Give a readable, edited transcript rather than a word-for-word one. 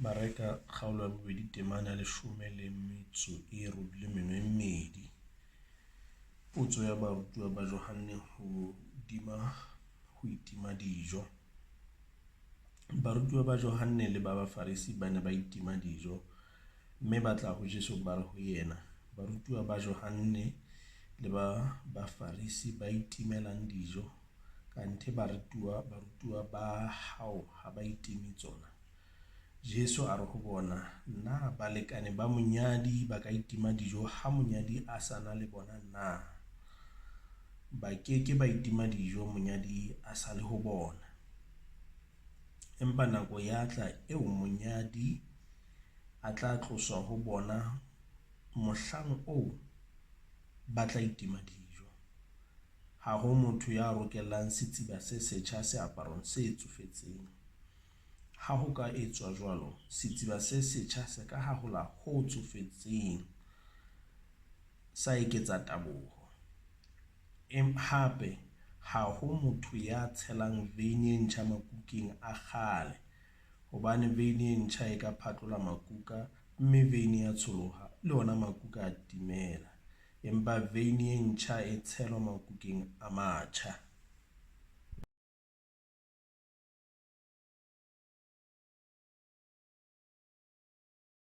Mareka kgaolo ya bobedi temana ya leshome le metso e robileng meno e mmedi. Potso ya barutuwa ba Johanne hodima ho itima dijo. Barutuwa ba Johanne le ba Bafarisi ba ne ba itima dijo, mme ba tla ho Jesu, ba re ho yena, Barutuwa ba Johanne le ba Bafarisi ba itimelang dijo, kanthe barutuwa ba hao ha ba itime tsona? Jesu a re ho bona, Na balekane ba monyadi ba ka itima dijo ha monyadi a sa na le bona na? Ba ke ke ba itima dijo monyadi a sa le ho bona. Empa nako ya tla eo monyadi a tla tloswa ho bona, mohlang oo ba tla itima dijo. Ha ho motho ya rokellang setsiba se setjha seaparong se tsofetseng. Ha ho ka etswa jwalo, setsiba se setjha se ka hahola ho tsofetseng, sa eketsa taboho. Hape, ha ho motho ya tshelang veine e ntjha makukeng a kgale, hobane veine e ntjha e ka phatlola makuka, mme veine ya tsholoha, le ona makuka a timela. Empa veine e ntjha e tshelwa makukeng a matjha.